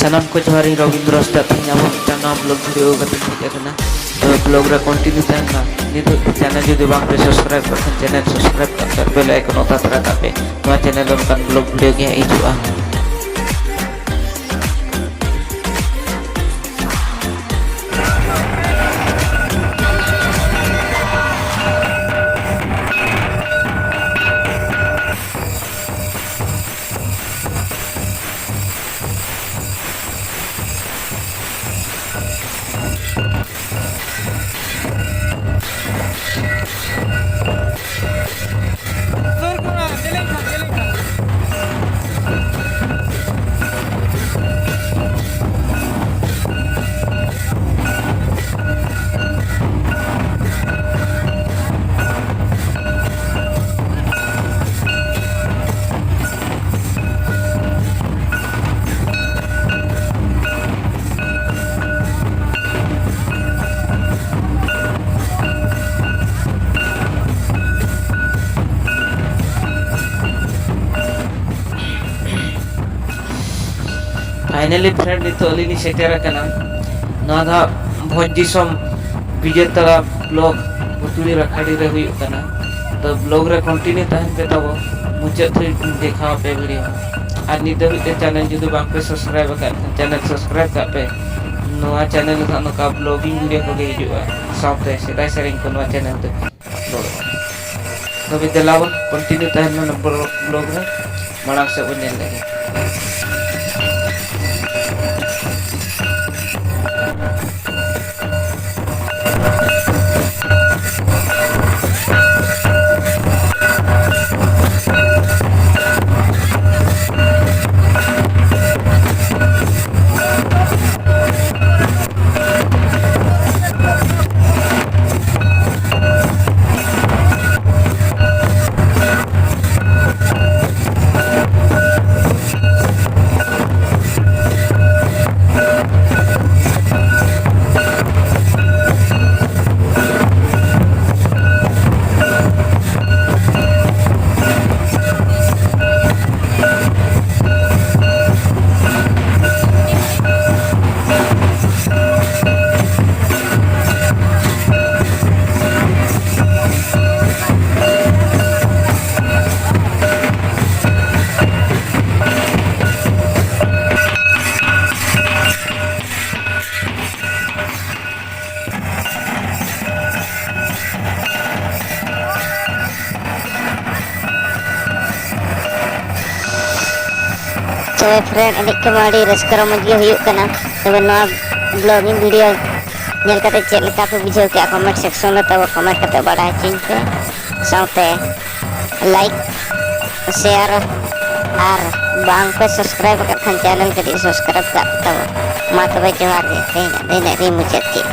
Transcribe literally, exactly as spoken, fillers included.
ᱥᱟᱱᱟᱢ ᱠᱚ ᱡᱚᱦᱟᱨ, ᱤᱧ ᱨᱚᱵᱤᱱᱫᱨᱚ ᱦᱟᱸᱥᱫᱟ᱾ ᱛᱮᱦᱮᱧ ᱟᱵᱚ ᱢᱤᱫᱴᱟᱝ ᱱᱟᱣᱟ vlog video ᱠᱟᱛᱮ ᱦᱮᱡ ᱟᱠᱟᱱᱟ᱾ ᱛᱚ vlog ᱨᱮ continue ᱛᱟᱦᱮᱱ ᱢᱟ᱾ ᱱᱤᱛ ᱦᱟᱹᱵᱤᱡ channel ᱡᱩᱫᱤ ᱵᱟᱝ ᱯᱮ subscribe ᱠᱟᱜ ᱠᱷᱟᱱ channel subscribe ᱠᱟᱜ ᱯᱮ, bell icon ᱚᱛᱟ ᱛᱟᱨᱟ ᱠᱟᱜ ᱯᱮ᱾ ᱱᱚᱣᱟ channel ᱨᱮ ᱚᱱᱠᱟᱱ vlog video ᱜᱮ ᱦᱟᱸᱜ ᱦᱤᱡᱩᱜᱼᱟ᱾ Finally friend, ᱱᱤᱛᱚᱜ ᱟᱹᱞᱤᱧ ᱞᱤᱧ ᱥᱮᱴᱮᱨ ᱟᱠᱟᱱᱟ᱾ ᱱᱚᱣᱟ ᱫᱚ ᱦᱟᱸᱜ ᱵᱷᱚᱸᱡᱽ ᱫᱤᱥᱚᱢ ᱵᱤᱡᱮᱛᱟᱲᱟ block ᱵᱷᱩᱛᱩᱲᱤ ᱨᱟᱠᱷᱟᱰᱤ ᱨᱮ ᱦᱩᱭᱩᱜ ᱠᱟᱱᱟ᱾ ᱛᱚ vlog ᱨᱮ continue ᱛᱟᱦᱮᱱ ᱯᱮ ᱛᱟᱵᱚ, ᱢᱩᱪᱟᱹᱫ ᱫᱷᱟᱹᱵᱤᱡ ᱞᱤᱧ ᱫᱮᱠᱷᱟᱣ ᱟᱯᱮ video᱾ ᱟᱨ ᱱᱤᱛ ᱫᱷᱟᱹᱵᱤᱡ ᱛᱮ channel ᱡᱩᱫᱤ ᱵᱟᱝ ᱯᱮ subscribe ᱟᱠᱟᱫ ᱠᱷᱟᱱ channel subscribe ᱠᱟᱜ ᱯᱮ᱾ ᱱᱚᱣᱟ channel ᱨᱮ ᱦᱟᱸᱜ ᱱᱚᱝᱠᱟ vlogging video ᱠᱚᱜᱮ ᱦᱤᱡᱩᱜᱼᱟ, ᱥᱟᱶᱛᱮ ᱥᱮᱫᱟᱭ ᱥᱮᱨᱮᱧ ᱠᱚ ᱱᱚᱣᱟ channel ᱛᱮ᱾ ᱛᱚᱵᱮ ᱫᱮᱞᱟ ᱵᱚᱱ continue ᱛᱟᱦᱮᱱ ᱢᱟ ᱱᱚᱢᱵᱚᱨ vlog ᱨᱮ, ᱢᱟᱲᱟᱝ ᱥᱮᱫ ᱵᱚᱱ ᱧᱮᱞ ᱞᱮᱜᱮ᱾ ᱛᱚᱵᱮ friend, ᱮᱱᱮᱡ ᱠᱚᱢᱟ ᱟᱹᱰᱤ ᱨᱟᱹᱥᱠᱟᱹ ᱨᱚᱢᱚᱡᱽ ᱜᱮ ᱦᱩᱭᱩᱜ ᱠᱟᱱᱟ᱾ ᱛᱚᱵᱮ ᱱᱚᱣᱟ vlogging video ᱧᱮᱞ ᱠᱟᱛᱮ ᱪᱮᱫ ᱞᱮᱠᱟ ᱯᱮ ᱵᱩᱡᱷᱟᱹᱣ ᱠᱮᱜᱼᱟ, comment section ᱨᱮ ᱛᱟᱵᱚ comment ᱠᱟᱛᱮ ᱵᱟᱰᱟᱭ ᱦᱚᱪᱚᱧ ᱯᱮ᱾ ᱥᱟᱶᱛᱮ like, share ᱟᱨ ᱵᱟᱝ ᱯᱮ subscribe ᱟᱠᱟᱫ ᱠᱷᱟᱱ channel ᱠᱟᱹᱴᱤᱡ subscribe ᱠᱟᱜ ᱛᱟᱵᱚ᱾ ᱢᱟ ᱛᱚᱵᱮ ᱡᱚᱦᱟᱨ ᱜᱮ, ᱛᱮᱦᱮᱧᱟᱜ ᱫᱚ ᱤᱱᱟᱹᱜ ᱨᱤᱧ ᱢᱩᱪᱟᱹᱫ ᱠᱮᱫ᱾